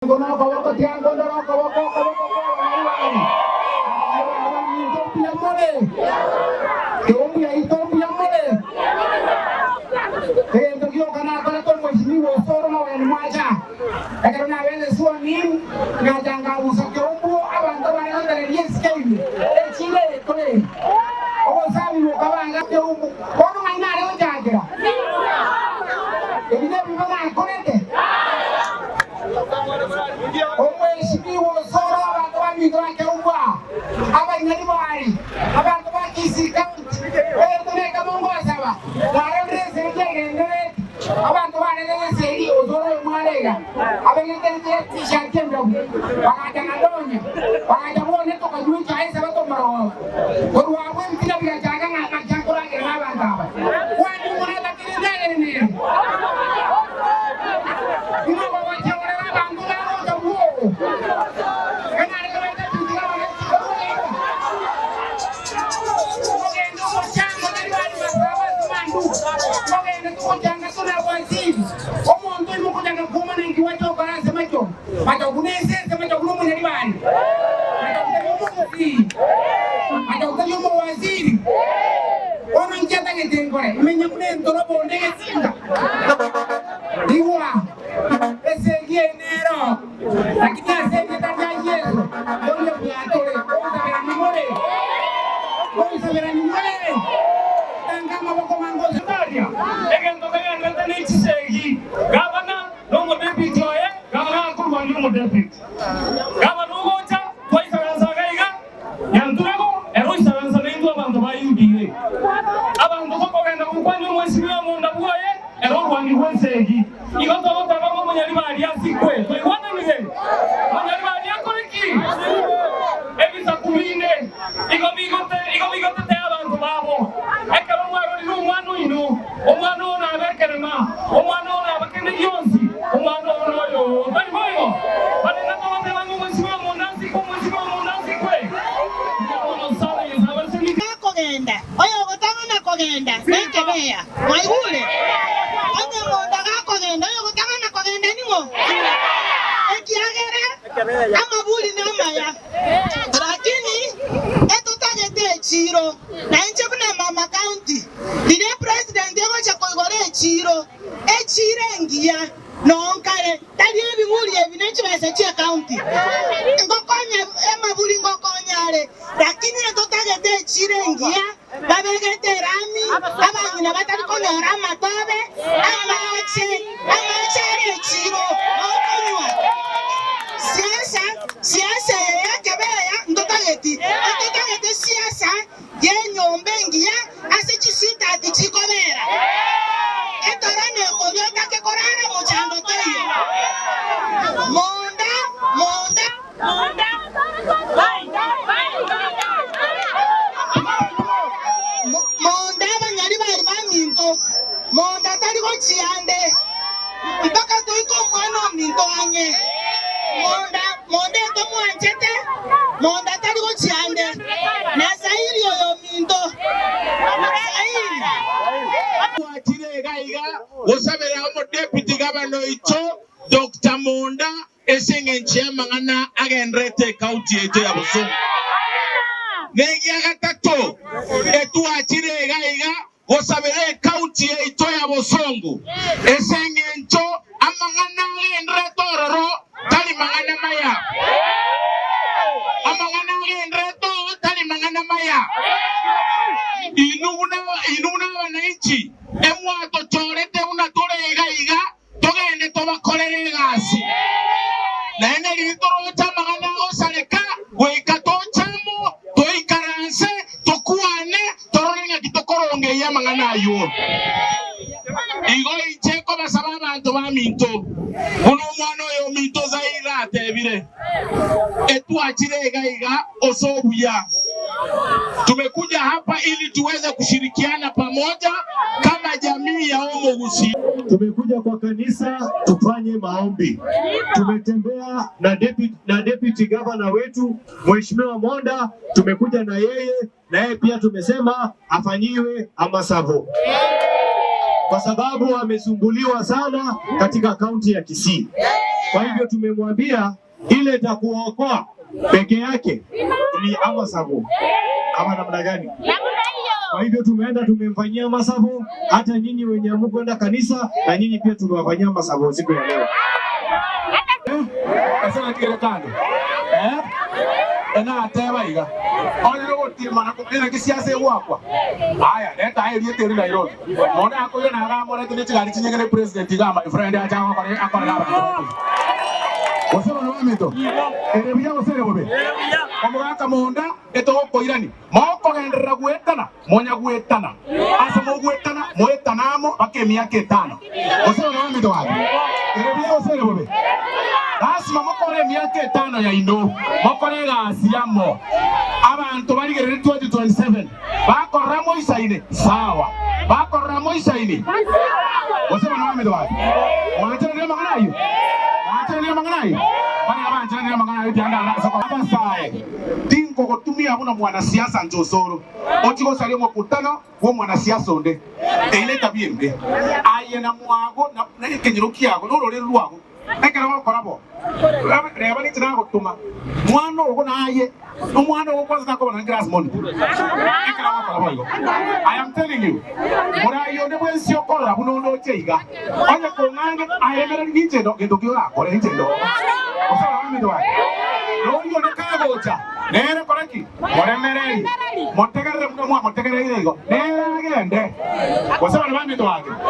Tiango nokoboko, tiango ndore okoboko, okoboko kw'abanyarwani. Abanyaminto mbuya more? Keumbu yaito mbuya more? Egento gioka nakorete omweshimiwa Osoro na abageni mwacha. Ekero nabete sworn in, ngacha nkarusa Keumbu abanto bare gotereria esike ime, echiro eye tore. Ogosabi bokaba iga Keumbu, bono ng'ai nare gochakera? Ebi nebibe nakorete? Omweshimiwa Osoro, abanto baminto ba Keumbu aa, abanyaribari, abanto ba Kisii County, egento nekemo ngosaba, mwarorire esegi egendererete, abanto barerete esegi, Osoro oyo mware iga, abegete e-t-shirt endabu, bagacha na Donya, bagacha bwone tokanywa echae esabato morogoba. Korwa abwo ebitina bigachaka ng'a naki akoragera nabanto aba. Kwani omoratakire endagera nere? Inwe mogochia korera abanto bagocha bwogo, ng'a narenge baitachuti abagesi korwa egeka. Mogende omochango tari bari masaba ase manduka, mogende togochanga tore abwasiri. Omonto oimo okochaka kwomana inki gwacha gokora ase machogu? Machogu nesese, machogu nomonyaribari, machogu tari omogusii, machogu tari omowaziri. Bono inki atagete nkore? Imenye buna entorobo onde egesinka? Igwa, esegi eye nero, lakini ase erieta ria Yeso toria bwatore, ogosaberani more, ogosaberani more, tanga amaboko mango ase. Egento kegenderete ne chisegi, gavana Nomodepiti oye gavana akorwania omodepiti. Gavana ogocha twaisaransa iga iga, Nyanturego ere oisaransa naintwe abanto ba UDA. Abanto tokogenda gokwania omwesimi omonda bwoye ere orwanigwe esegi. Igo togoteba ng'a omonyaribari asikwe. Twaigwananire? Omonyaribari akore ki? Ebisaku binde igo bigote igo bigotetea abanto babo. Ekero mwarorire omwana oino Omwana oo nabe ekerema, omwana oo nabe kende gionsi, omwana oo noyo oo. Tari boigo? Barenge togoteba ng'a omosibwa omonda asikwe, omosibwa omonda asikwe. Mbuya mono sana Nyasae abasesenigwe. Gakogenda, oyogotang'ana kogenda nekebeya. Mwaigure? Onye monda gakogenda, oyogotang'ana kogenda ning'o? Ekiagera amaburi namaya, lakini etotagete echiro. Na inche buna mama county, riria president egocha koigora echiiro, echiiro engiya nonkare, tari ebing'uri ebi ne chibesa chie county. Ngokonya amaburi ngokonya are, lakini etotagete echiiro engiya, babegete erami, abang'ina batari konyora amatobe, amache, amache are echiiro nokonywa. Siasa, siasa eye y'ekebeya ntotageti, etotagete siasa y'enyomba engiya ase chisitati chikobera. Etoro nekoria otake korara mochando toiyo. Monda, monda, monda. Monda abanyari bari baminto, monda tari gochia ande, mpaka toike omwana ominto ang'e. Monda, monda etomwanchete, monda tari gochia ande. Na Sairi oyominto, Sairi. Twachire iga iga gosabera omodeputy gavana oito Doctor Monda ase engencho y'amang'ana agendererete ecounty yaito ya Bosongo. Negia gatato, etwachire iga iga gosabera ecounty yaito ya Bosongo ase engencho amang'ana agendererete ororo tari mang'ana maya. Amang'ana agendererete oo tari mang'ana maya. Inwe buna inwe buna abananchi emwatochorete buna tore iga iga togende tobakorere egasi. Naende riria toroche amang'ana agosareka, goika toche amo, toikaranse, tokwane, torore ng'aki tokorongeyia amang'ana ayio. Igo inche nkobasaba abanto baminto, buna omwana oyo ominto Zaira atebire, etwachire iga iga ase obuya. Tumekuja hapa ili tuweze kushirikiana pamoja kama jamii ya Omogusi. Tumekuja kwa kanisa tufanye maombi. Tumetembea na deputy, na deputy governor wetu Mheshimiwa Monda, tumekuja na yeye na yeye pia tumesema afanyiwe amasavo kwa sababu amesumbuliwa sana katika kaunti ya Kisii. Kwa hivyo tumemwambia ile itakuokoa peke yake ni amasabo ama namna gani? Kwa hivyo tumeenda tumemfanyia masabo, hata nyinyi wenye hamkwenda kanisa na nyinyi pia tumewafanyia masabo siku ya leo. Ase natigere kando eh enateba iga onye nogotimana naki siasa egwakwa aya reta aye rieta eri Nairobi mono akoiyo nagamorete ne chigari chinyegere president iga my friend acha agokora akorera abanto baito gose bono baminto ere buya gose ere bobe omogaka monda etogokoirani mokogenderera goetana monya goetana ase mogwetana moetana amo mpaka emiaka etano gose bono baminto gaki ere buya gose ere bobe Lasima mokore emiaka etano yaino, mokore egasi amo. Abanto barigererie 2027, bakorora moisaine, sawa. Bakorora moisaine, gose bono bamete bake. Mwancheranire amang'ana ayio? Mwancheranire amang'ana ayio? Baria abancheranire amang'ana ayio tiga ase okoboko. Abasae, tinkogotumia buna mwanasiasa inche osoro, ochie gosaria omokutano bw'omwanasiasa onde. Eyio netabia embe. Aye na mwago na ekenyoro kiago na ororeri rwago. Ekero gokora bo, reba ninche nagotoma mwana ogo naye, omwana ogo kwanza takoba nonya class monitor. Ekero agokora boigo, I am telling you, morai onde bwensi okorora buna onde oche iga, onye kong'ange aemereri ninche ndo gento ki orakore ninche ndo. Gose abaminto bane, noria onde kagocha, nere kora ki? Moremereri, motegerere buna mwamotegereire igo, nere agende. Gose bare baminto bake.